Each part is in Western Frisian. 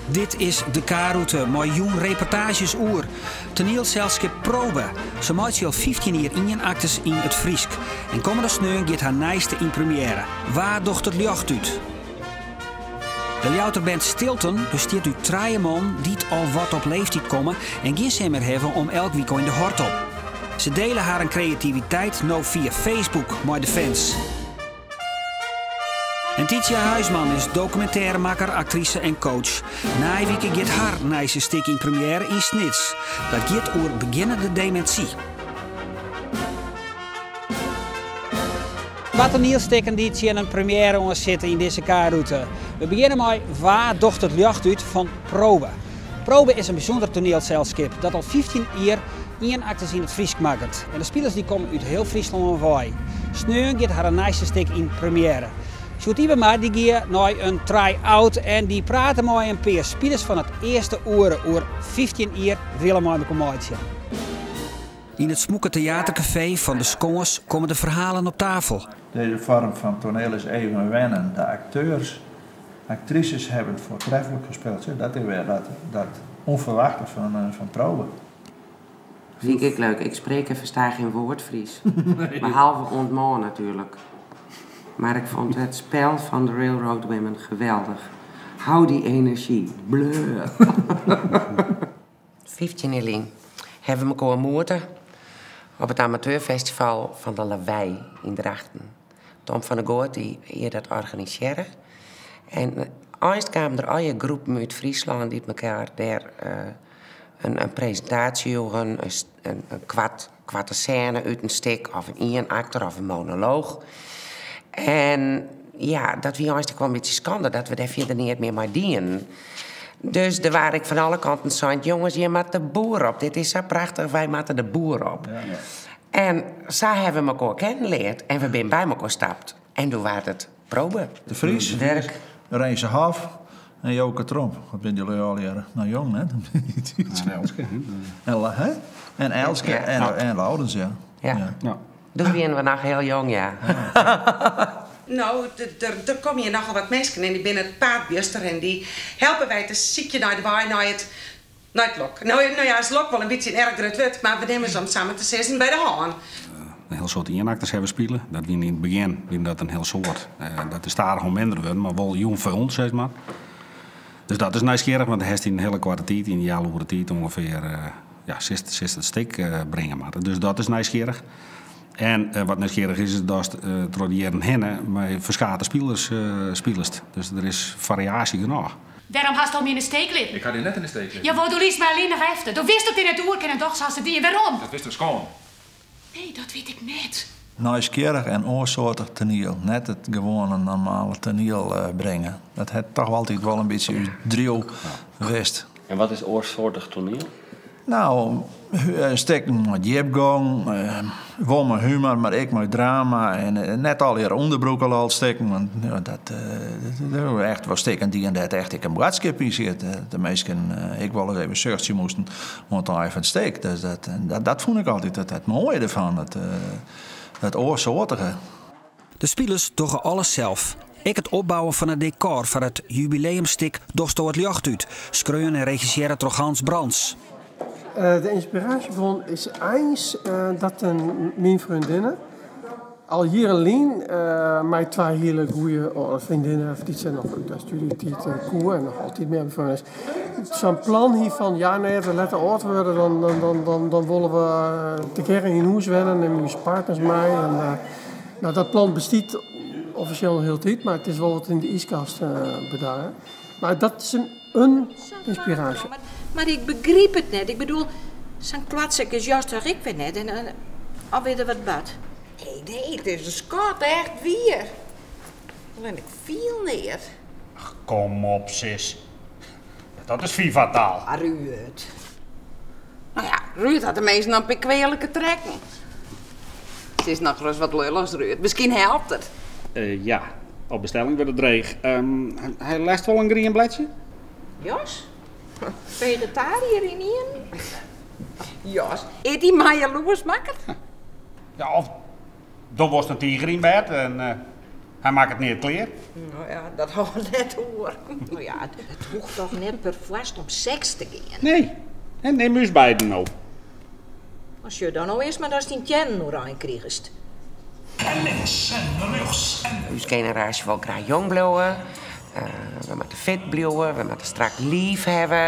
Dit is de K-rûte mei jûn reportaazjes oer toanielselskip Probe. Se meitsje al 15 jier ienakters yn it Frysk. En kommende sneon giet har nijste yn premjêre. Wa docht it ljocht út? De Ljouwerter band Stilton bestiet út trije man dy't al wat op leeftyd komme en gjin sin mear hawwe om elk wykein de hort op. Se dele harren kreativiteit no fia Facebook mei de fans. En Titia Huisman is dokumintêremakker, aktrise en coach. Nije wike giet har nijste stik yn premjêre yn Snits. Dat giet oer begjinnende demintsy. Twa toanielstikken dy't tsjin in premjêre oan sitte yn dizze K-rûte. We begjinne mei Wa docht it ljocht út fan Probe. Probe is in bysûnder toanielselskip dat al 15 jier ienakters yn it Frysk makket. En de spilers dy komme út hiel Fryslân wei. Sneon giet harren nijste stik yn premjêre. Sjoerd Ybema dy gie nei in try-out en dy prate mei in pear spilers fan it earste oere oer 15 jier wille mei mekoar meitsje. Yn it smûke teaterkafee fan de Skâns komme de ferhalen op tafel. Deze vorm van toneel is even wennen. De acteurs, actrices hebben voortreffelijk gespeeld. Dat is weer dat, dat onverwachte van, eh, van Probe. Vind ik leuk. Ik spreek en versta geen woord Fries. Behalve ontmoan natuurlijk. Maar ik vond het spel van de Railroad Women geweldig. Hou die energie. Bleu. 15 jaar lyn hawwe we mekoar moete op it amateurfestival fan de Lawei yn Drachten. Tom van der Goot die hie dat organisearre. En eins kamen der allegear groepen út Fryslân dy't mekoar dêr in, in presintaasje joegen, in, in koart, koarte sêne út in stik of in ienakter of in monolooch. En ja, dat wie eins wol in bytsje skande dat we dêr fierder neat mear mei dienen. Dus der waard ek fan alle kanten sein, jonges, je moatte de boer op. Dit is sa prachtich, wy moatte de boer op. Ja. En sa hawwe we mekoar kennen leard en we binne by mekoar stapt. En doe waard it Probe. De Vries, Dirk. Renze Hof en Joke Tromp. Wat binne jullie allegear nou jong, hè? En Elske. En, hè? En Elske Ja. en, en Laurens, ja. Ja. Ja. Doe wiene we noch hiel jong, ja. No, der komme hjir nochal wat minsken en dy binne it paad bjuster en dy helpe wy te sykjen nei de wei nei it, nei it lok. No, no ja, is lok wol in bytsje in erch grut wurd, mar we nimme se om samar te sizzen by de hân. In hiel soad ienakters hawwe spile. Dat wie yn it begjin wie dat in hiel soad. Dat is stadichoan minder wurden, mar wol jong foar sis mar. Dus dat is nijsgjirrich, want hast yn in hiele koarte tiid, yn in healoere tiid ûngefear, ja, silst, silst it stik bringe moatte. Dus dat is nijsgjirrich. En wat nijsgjirrich is, is datst troch de jierren hinne mei ferskate spilers spilest. Dus der is fariaasje genôch. Wêrom hasto my yn 'e steek litten? Ik ha dy net yn 'e steek litten. Jawol, do lietst my allinnich efter. Do witst dat ik net oer kin en dochs hast it dien. Wêrom? Dat witst skâns. Nee, dat wit ik net. Nijsgjirrich en oarsoartich toaniel. Net it gewoane normale toaniel bringe. Dat hat toch altyd wol in bytsje ús driuw west. En wat is oarsoartich toaniel? Nou, stikken mei djipgong, wol mei humor, mar ek mei drama. En net allegear ûnderbroekelol stikken, want ja, dat, dat echt wol stikken dy't dêr't echt ek in boadskip yn sit. De minsken ek wolris even suchtsje moasten oan it ein fan it stik. Dus dat, dat, dat fûn ik altyd it, it moaie derfan, it, it oarsoartige. De spilers dogge alles sels. Ek it opbouwen fan it dekor foar it jubileumstik Dochsto it ljocht út, skreaun en regissearre troch Hans Brans. De ynspiraasjebron is eins dat in, myn freondinne al jierren lyn mei twa hiele goede freondinnen dy't se noch út de studietiid koe en noch altyd mear befreone is, sa'n plan hie fan ja nee, as we letter âld wurde dan, dan, dan, dan, dan wolle we tegearre yn hûs wenne, nimme ús partners mei. En, no, dat plan bestiet offisjeel al hieltyd, mar it is wol wat yn de yskast bedarre. Mar dat is in ynspiraasje. Mar ik begryp it net. Ik bedoel, sa'n kloatsek is Jos toch ek wer net en alwer der wat bard. Nee, nee, it is in skat, echt wier. Allinnich ik fiel neat. Ach, kom op, sis. Dat is FIFA-taal. Ah, Ruud. No ja, Ruud hat teminsten in pear kwealike trekken. Sis nochris wat lullichs, Ruud. Miskien helpt it. Ja, op bestelling wurdt it dreech. Hy lêst wol in grien bledsje? Jos? Fegetariër ynienen? Jos, is dy my jaloers makket? Ja, of do wolst in tiger yn bêd en Hy makket neat klear. No ja, dat hâldt net oer. No ja, it hoecht toch net perfoarst om seks te gean? Nee, en nim ús beiden no. Dan sjoch dan no earst mar datst dyn teannen oerein krigest. En links en rjochts en. Us generaasje wol graach jong bliuwe. We moatte fit bliuwe, we moatte strak liif hawwe.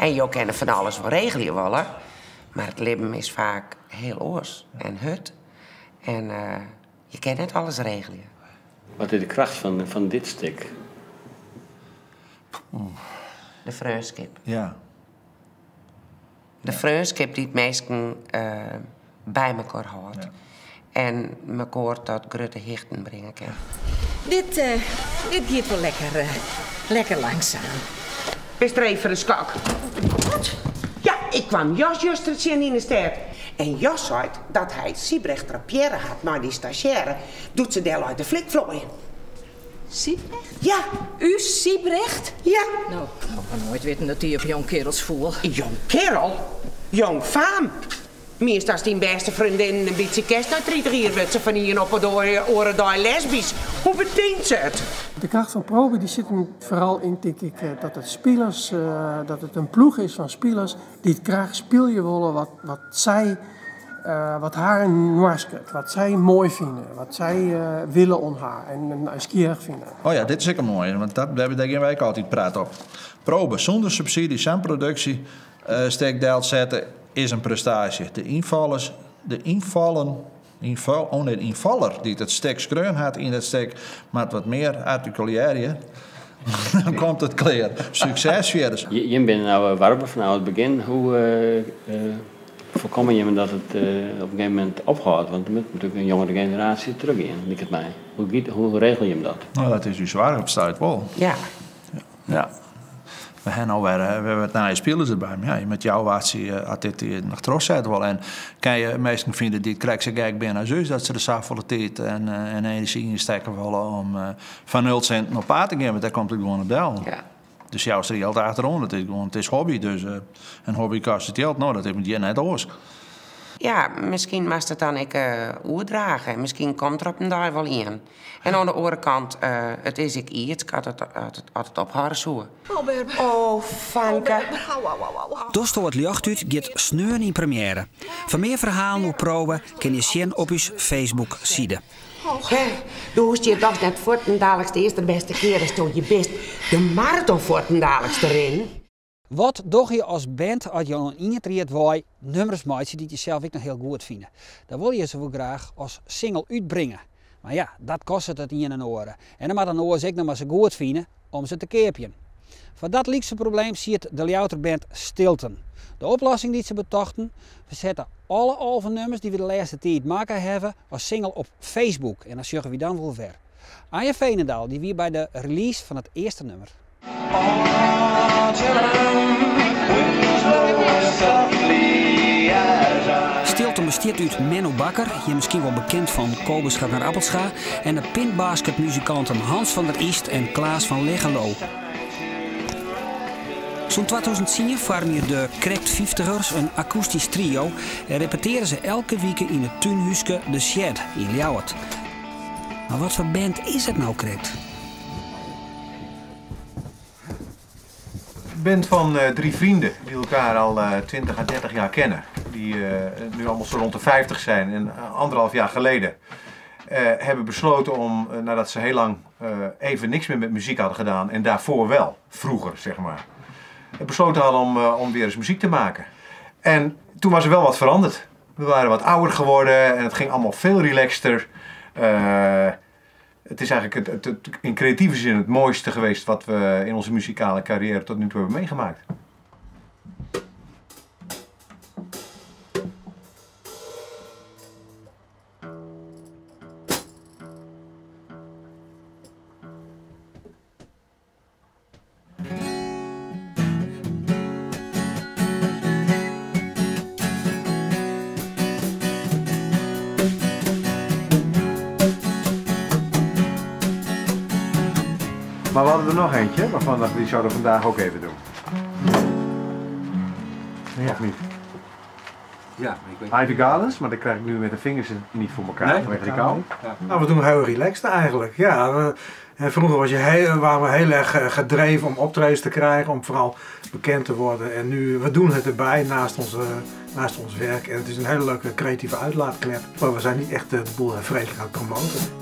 En jo kinne fan alles wol regelje wolle, mar it libben is faak hiel oars en hurd. En je kinne net alles regelje. Wat is de kracht fan dit stik? De freonskip. Ja. De freonskip dy't minsken by mekoar hâldt en mekoar tot grutte hichten bringe kin. Dit, dit giet wol lekker, lekker langsaam. Bist ree foar de skok? Wat? Ja, ik kwam Jos juster tsjin yn 'e stêd. En Jos seit dat hy Sybrecht trapearre hat mei dy stazjêre doe't se dêr lei te flikfloaien. Sybrecht? Ja. Us Sybrecht? Ja. No, ik ha noait witten dat dy op jongkearels foel. Jongkearel? Jongfaam? Mienst ast dyn bêste freondinnen in bytsje kenst nei 30 jier wurdt se fan ien op de oare dei lesbysk. Hoe betinkt se it? De kracht fan Probe dy sit him foaral yn, tink ik, dat it spilers, dat it in ploech is fan spilers dy't graach spylje wolle wat, wat sy, wat harren noasket, wat sy moai fine, wat sy wille oan ha en nijsgjirrich fine. Oh ja, dit is ek in moaie, want dat, dêr gean wy ek altyd praat op. Probe sûnder subsydzje, sa'n produksje stek delsette is in prestaasje. De ynfallers, de ynfallen, ynfal, oh nee, de ynfaller dy't it stik skreaun hat yn it stik moat wat mear artikulearje, dan komt it klear. Sukses fierders. Jim binne no warber fanôf it begjin. Hoe foarkomme jimme dat it op in gegeven momint ophâldt? Want der moat natuerlik in jongere generaasje trochgean, liket my. Hoe giet, hoe regelje jim dat? No, dat is ús soarch op stuit wol. Ja. Ja. We ha no wer wat nije spilers derby. Mar ja, je moatte ôfwachtsje as dit noch trochset wol. En kinne je minsken fine dy't krekt sa gek binne as ús, dat se der safolle tiid en enerzjy yn stekke wolle om foar nul sinten op paad te gean, want dêr komt it gewoan op del. Ja. Dus joust der jild achteroan. It is gewoan, it is hobby, dus in hobby kostet jild. No, dat is hjir net oars. Ja, miskien moatst it dan ek oerdrage. En miskien komt der op in dei wol ien. En oan de oare kant, it is ek ierdsk as it ophâlde soe. Oh, Berber. Oh, fanke. Oh, Berber. Au, au, au, au. Dochsto it ljocht út giet sneon yn premjêre. Foar mear ferhalen oer Probe kinne je sjen op ús Facebook-side. Hè, do hoechst hjir dochs net fuortendaliks de earste bêste kear asto hjir bist de maraton fuortendaliks te rinnen? Wat dogge je as band as je oan ien tried wei nummers meitsje dy't je sels ek noch hiel goed fine? Dan wolle je se wol graach as single útbringe. Mar ja, dat kostet it ien en oare. En dan moat in oar se ek noch mar sa goed fine om se te keapjen. Foar dat lykse probleem siet de Ljouwerter band Stilton. De oplossing dy't se betochten, we sette alle 11 nummers dy't we de lêste tiid makke hawwe as single op Facebook en dan sjogge wy dan wol wer. Anja Veenendaal dy wie by de release fan it earste nummer. Stilton bestiet út Menno Bakker, hjir miskien wol bekend fan Kobus gaat naar Appelscha, en de pinbasketmuzikanten Hans van der Iest en Klaas van Liggelo. Sûnt 2010 foarmje de krekt fyftigers in akoestysk trio en repeteare se elke wike yn it túnhúske De Shed yn Ljouwert. Mar wat foar band is it no krekt? Band van drie vrienden die elkaar al 20 à 30 jaar kennen. Die nu allemaal zo rond de 50 zijn en anderhalf jaar geleden hebben besloten om, nadat ze heel lang even niks meer met muziek hadden gedaan en daarvoor wel, vroeger zeg maar, besloten hadden om weer eens muziek te maken. En toen was er wel wat veranderd. We waren wat ouder geworden en het ging allemaal veel relaxter. Het is eigenlijk in creatieve zin het mooiste geweest wat we in onze muzikale carrière tot nu toe hebben meegemaakt. Maar we hadden er nog eentje, waarvan dacht, die zouden we vandaag ook even doen. Ja. Of niet? Ja, ik weet Ivy Gardens, maar dat krijg ik nu met de vingers niet voor elkaar. Nee? Vanwege die kou. Ja. Nou, we doen heel relaxed eigenlijk. Ja, vroeger waren we heel erg gedreven om optredens te krijgen, om vooral bekend te worden. En nu, we doen het erbij naast ons werk. En het is een hele leuke creatieve uitlaatklep. Maar we zijn niet echt de boel vreselijk aan het promoten.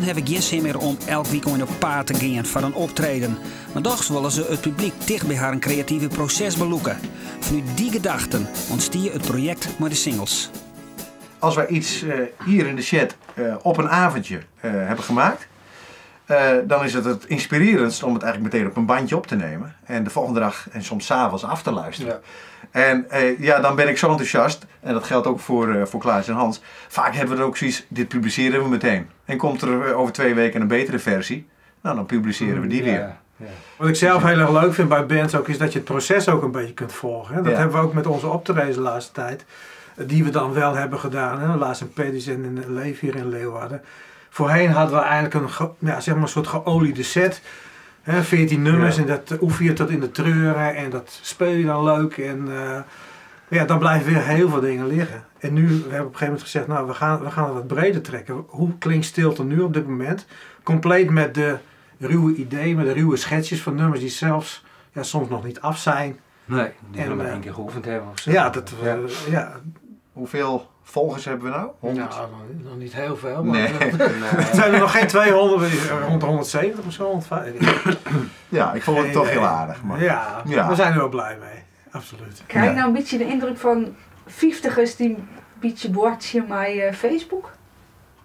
Heb ik geen zin meer om elk weekend op paard te gaan voor een optreden. Maar toch willen ze het publiek dicht bij haar creatieve proces beloeken. Vanuit die gedachten ontstier het project met de singles. Als wij iets hier in de chat op een avondje hebben gemaakt, dan is het het inspirerendst om het eigenlijk meteen op een bandje op te nemen. En de volgende dag en soms 's avonds af te luisteren. En dan ben ik zo enthousiast. En dat geldt ook voor Klaas en Hans. Vaak hebben we er ook zoiets, dit publiceren we meteen. En komt er over 2 weken een betere versie, dan publiceren we die weer. Wat ik zelf heel erg leuk vind bij bands ook, is dat je het proces ook een beetje kunt volgen. Hè? Dat hebben we ook met onze optredens de laatste tijd. Die we dan wel hebben gedaan. Hè? Laatst in Paddy's en in Leef hier in Leeuwarden. Voorheen hadden we eigenlijk een soort geoliede set. Hè, 14 nummers en dat oefen je tot in de treuren en dat speel je dan leuk. En dan blijven weer heel veel dingen liggen. En nu, we hebben op een gegeven moment gezegd, nou, we gaan het wat breder trekken. Hoe klinkt stilte nu op dit moment? Compleet met de ruwe ideeën, met de ruwe schetsjes van nummers die zelfs, soms nog niet af zijn. Nee, die willen maar 1 keer geoefend hebben of zo. Ja, dat, ja. Hoeveel volgers hebben we nou? 100? Nou, nog niet heel veel. Maar Nee. Het zijn er nog geen 200, rond de 170 of zo. 150. Ja, ik vond het Geen toch heel idee. aardig. Maar... Ja, we zijn er wel blij mee. Absoluut. Krijg ik nou een beetje de indruk van 50ers die een beetje boordje met Facebook?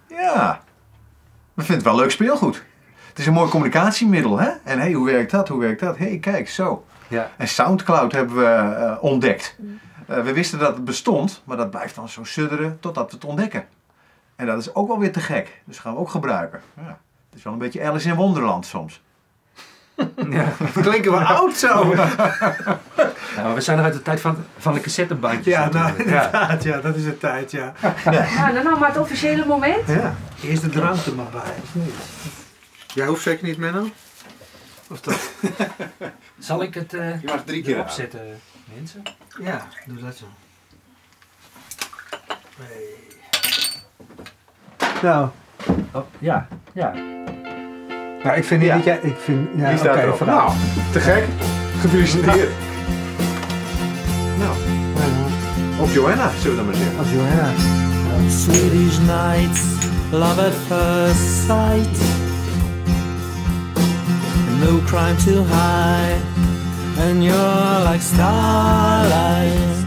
Ja, we vinden het wel leuk speelgoed. Het is een mooi communicatiemiddel, hè? En hey, hoe werkt dat? Hoe werkt dat? Hey, kijk, zo. En Soundcloud hebben we ontdekt. We wisten dat het bestond, maar dat blijft dan zo sudderen totdat we het ontdekken. En dat is ook wel weer te gek. Dus gaan we ook gebruiken. Ja. Het is wel een beetje Alice in Wonderland soms. Ja. We klinken wel oud zo. Nou, we zijn nog uit de tijd van de cassettebandjes. Ja, natuurlijk. inderdaad, ja, dat is de tijd, ja. Nou, dan nou maar het officiële moment. Ja, eerst de drank er maar bij, of niet? Jij hoeft zeker niet, Menno? Of dat? Zal ik het Je mag 3 keer erop aan. zetten, mensen? Ja, doe dat zo. Hey. Nou. Oh, ja, ja. Nou, ik vind niet Ja. dat jij... Ik vind, ja, Die staat oké, erop. vooruit. Nou, te gek. Gefeliciteerd. Nou, op Johanna, zullen we dan maar zeggen. Op Johanna. Swedish nights, love at first sight. No crime too high, and you're like starlight.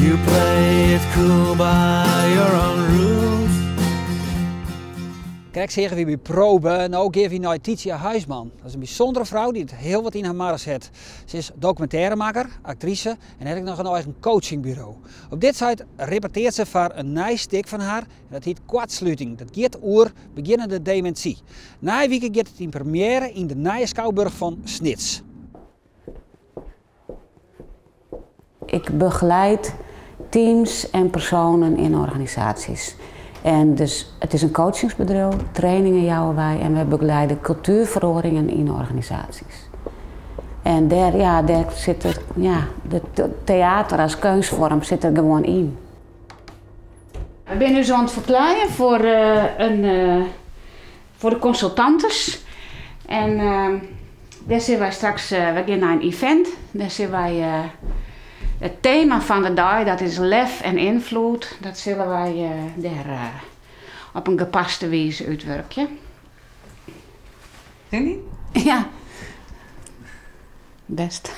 You play it cool by your own rules. Kijk, zeggen we bij Probe, nou geef je naar Titia Huisman. Dat is een bijzondere vrouw die het heel wat in haar mars heeft. Ze is documentairemaker, actrice en heeft ook nog een eigen coachingbureau. Op dit site repeteert ze voor een nieuw stuk van haar en dat heet Kwartsluiting. Dat gaat oer beginnende dementie. Na week gaat het in première in de Nije Schouwburg van Snits. Ik begeleid teams en personen in organisaties. En dus het is een coachingsbedrijf, trainingen jouwen wij en we begeleiden cultuurveranderingen in organisaties. En daar, ja, daar zit het, ja, de theater als kunstvorm zit er gewoon in. Ik ben nu zo aan het verklaaien voor de consultantes. En Dêr sille wy straks, wy gean nei in event. Dêr sille wy it tema fan de dei, dat is lef en ynfloed, dat sille wy dêr op in gepaste wize útwurkje. Sin yn? Ja. Bêst.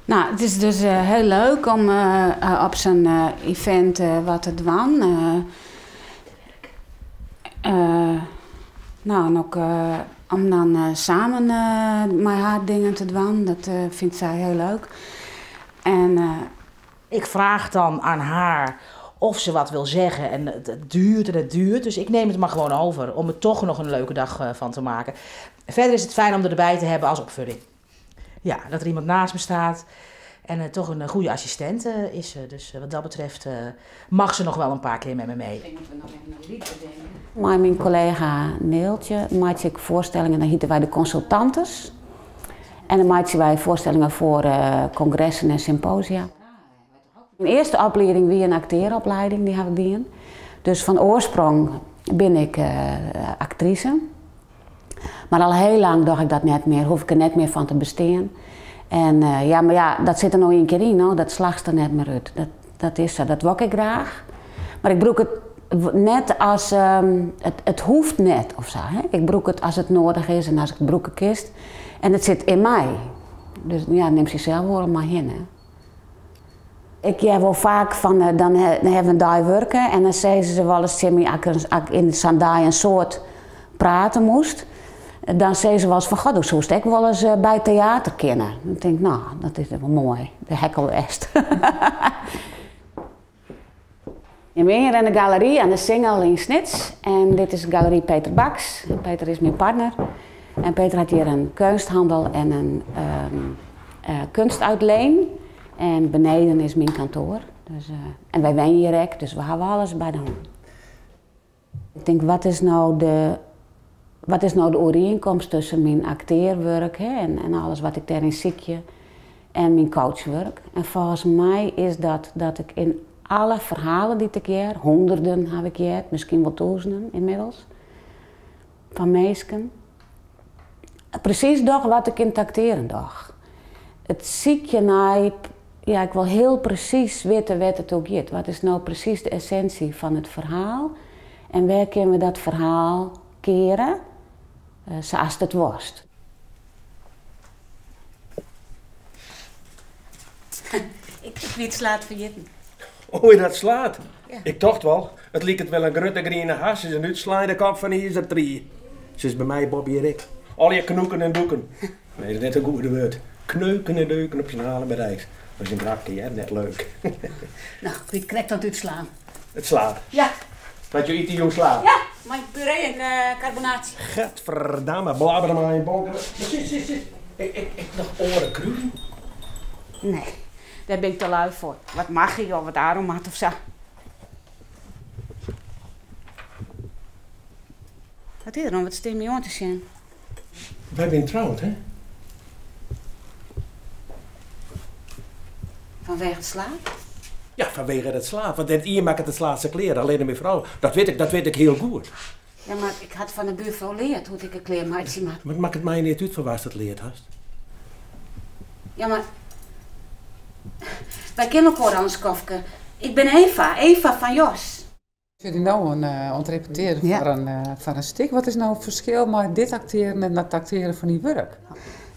No, it is dus hiel leuk om op sa'n event wat te dwaan. No, en ek om dan samen mei har dingen te dwaan, dat fynt sy hiel leuk. En Ik vraag dan aan haar of ze wat wil zeggen en het duurt en het duurt. Dus ik neem het maar gewoon over om er toch nog een leuke dag eh, van te maken. Verder is het fijn om erbij te hebben als opvulling. Ja, dat er iemand naast me staat en uh, toch een goede assistent uh, is ze. Dus wat dat betreft mag ze nog wel een paar keer met me mee. Ik moet nog even een lied bedenken. Mei myn kollega Neeltje meitsje ik foarstellingen, dan hjitte wy de konsultantes. En dan meitsje wy foarstellingen foar kongressen en symposia. Myn earste oplieding wie in aktearoplieding, dy haw ik dien. Dus fan oarsprong bin ik aktrise. Mar al hiel lang doch ik dat net mear, hoech ik der net mear fan te bestean. En ja, mar ja, dat sit der no ien kear yn, no, dat slachst der net mear út. Dat, dat is sa, dat wol ik graach. Mar ik brûk it net as, it hoecht net of sa. Hè. Ik brûk it as it nedich is en as ik it brûke kinst. En it sit yn my. Dus ja, nim sels wol mei hinne. Ik hear wol faak fan, dan hawwe we in dei wurke en dan sizze se wolris tsjin my, as ik yn sa'n dei in soad prate moast, dan sizze se wolris fan, goh, do soest ek wolris by teater kinne. Dan tink ik, no, dat is wol moai, dêr ha ik al west. Ik bin hjir yn de galery oan de Singel yn Snits en dit is galery Peter Bax. Peter is myn partner en Peter hat hjir in keunsthannel en in kunstuitleen. En beneden is myn kantoar. Dus, en wy wenje hjir ek, dus we hawwe alles by de hân. Ik tink, wat is no de, wat is no de oerienkomst tusken myn aktearwurk hè, en alles wat ik dêryn sykje en myn coachwurk? En folgens my is dat dat ik yn alle ferhalen dy't ik hear, hûnderten haw ik heard, miskien wol tûzenen ynmiddels, fan minsken, presys doch wat ik yn it aktearen doch. It sykjen nei, ja, ik wol hiel presys witte wêr't it oer giet. Wat is no presys de essinsje fan it ferhaal en wêr kinne we dat ferhaal keare sa ast it wolst. Ik wie it slaad ferjitten. Oh, dat slaad? Ik tocht wol, it liket wol in grutte griene has is in útsleine kop fan izertrie. Sa is by my Bob hjir ek. Allegear knoeken en doeken. Nee, dat is net in goede wurd. Kneuken en deuken op syn Haarlemmerrijks. Dat is in grapke, hear, net leuk. No, ik wie it krekt oan it útslaan. It slaad? Ja. Want jo ite jûn slaad? Ja, mei puree en karbonaasje. Getverdamme, blabber mei in bonke. Sis, sis, sis. Ek noch oare krûden? Nee, dêr bin ik te lui foar. Wat maggi of wat aromat of sa. Wat is der oan? Wat stean my oan te sjen? Wy binne troud, hè? Fanwege it slaad? Ja, fanwege it slaad. Want net ien makket it slaad sa klear, allinne myn frou. Dat wit ik, dat wit ik hiel goed. Ja, mar ik ha it fan de buorfrou leard hoe't ik it klear meitsje moat. Mar it makket my neat út fan wa'tst it leard hast. Ja, mar wy kenne elkoar al in skoftke. Ik bin Eva, Eva fan Jos. Sit dy no oan it repetearen foar in stik. Wat is no it ferskil mei dit aktearen en dat aktearen fan dyn wurk?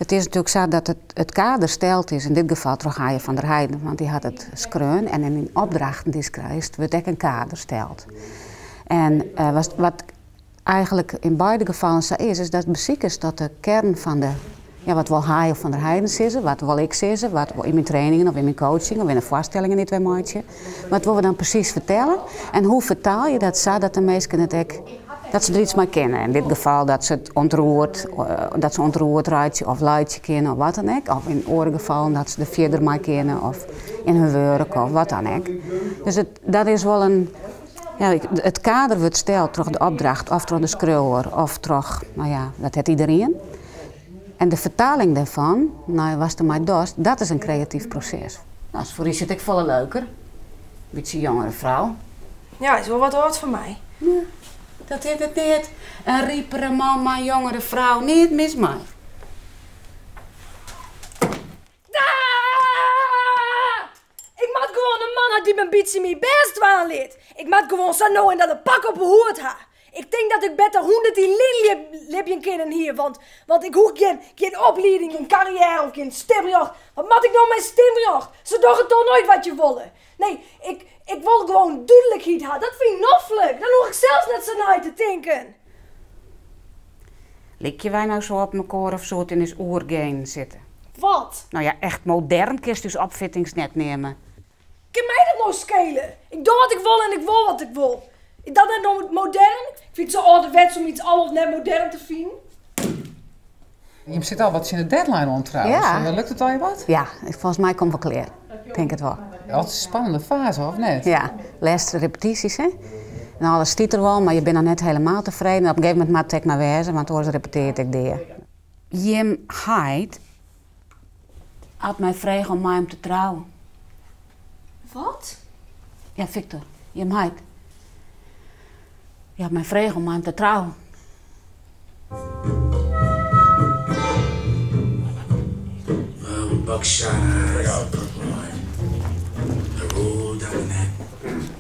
It is natuerlik sa dat it kader steld is, yn dit gefal troch Haye van der Heijden, want dy hat it skreaun en yn dyn opdrachten dy'tst krijst wurdt ek in kader steld. En wat Eigenlik yn beide gefallen sa is, is dat besikest dat de kearn fan de, ja, wat wol Haye van der Heijden sizze, wat wol ik sizze, wat yn myn trainingen of yn myn coaching of yn de foarstellingen dy't wy meitsje, wat wolle we dan presys fertelle en hoe fertaal je dat sa dat de minsken it ek, dat se der iets mei kinne. Yn dit gefal dat se it ûntroerd, dat se ûntroerd reitsje of laitsje kinne of wat dan ek, of yn oare gefallen dat se der fierder mei kinne of yn hun wurk of wat dan ek. Dus it, dat is wol in Ja, it kader wurdt steld troch de opdracht of troch de skriuwer of troch, no ja, dat hat iderien. En de fertaling dêrfan nei watst dermei dochst, dat is in kreatyf proses. No, is foar Richard ek folle leuker. Bytsje jongere frou. Ja, is wol wat âld foar my. Ja. Dat is it net. In ripere man mei in jongere frou, neat mis mei. Ik moat gewoan in man ha dy't my in bytsje myn bêst dwaan lit. Ik moat gewoan sa no en dan in pak op 'e hûd ha. Ik tink dat ik better 100 jier lyn libjen kinnen hie, want, want ik hoech gjin, gjin oplieding, gjin karriêre of gjin stimrjocht. Wat moat ik no mei stimrjocht? Se dogge toch noait wat je wolle. Nee, ik, ik wol gewoan dúdlikheid ha. Dat fyn ik noflik. Dan hoech ik sels net sa nei te tinken. Lykje wy no sa op mekoar of soe it yn ús oergenen sitte? Wat? No ja, echt modern kinst ús opfittings net neame. Kin my dat no skele? Ik doch wat ik wol en ik wol wat ik wol. Is dat net no modern? Ik fyn it sa âlderwets om iets al of net modern te finen. Jim sitte al wat tsjin de deadline oan trouwens. Ja. Lukt it allegear wat? Ja, folgens my komt wol klear. Tink it wol. Altyd in spannende faze, of net? Ja, lêste repetysjes hè. En alles stiet der wol, mar je binne noch net helemaal tefreden. Op in gegeven momint moat it ek mar wêze, want oars repetearje it ek dea. Jim heit hat my frege om mei him te trouwen. Wat? Ja, Victor, jim heit. Hy hat my frege om mei him te trouwen.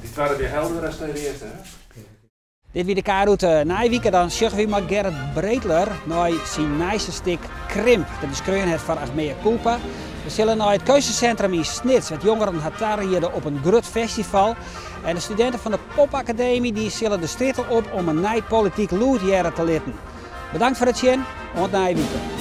Dy twadde wie helderder as de earste, hè? Dit wie de K-rûte. Nije wike dan sjogge wy mei Gerrit Breteler nei syn nijste stik Krimp, dat hy skreaun hat foar Achmea Culpa. We sille nei it keunstesintrum yn Snits, wêr't jongeren har tariede op in grut festival. En de studinten fan de Popakademy dy sille de strjitte op om in nij polityk lûd hearre te litten. Bedankt foar it sjen, oant nije wike.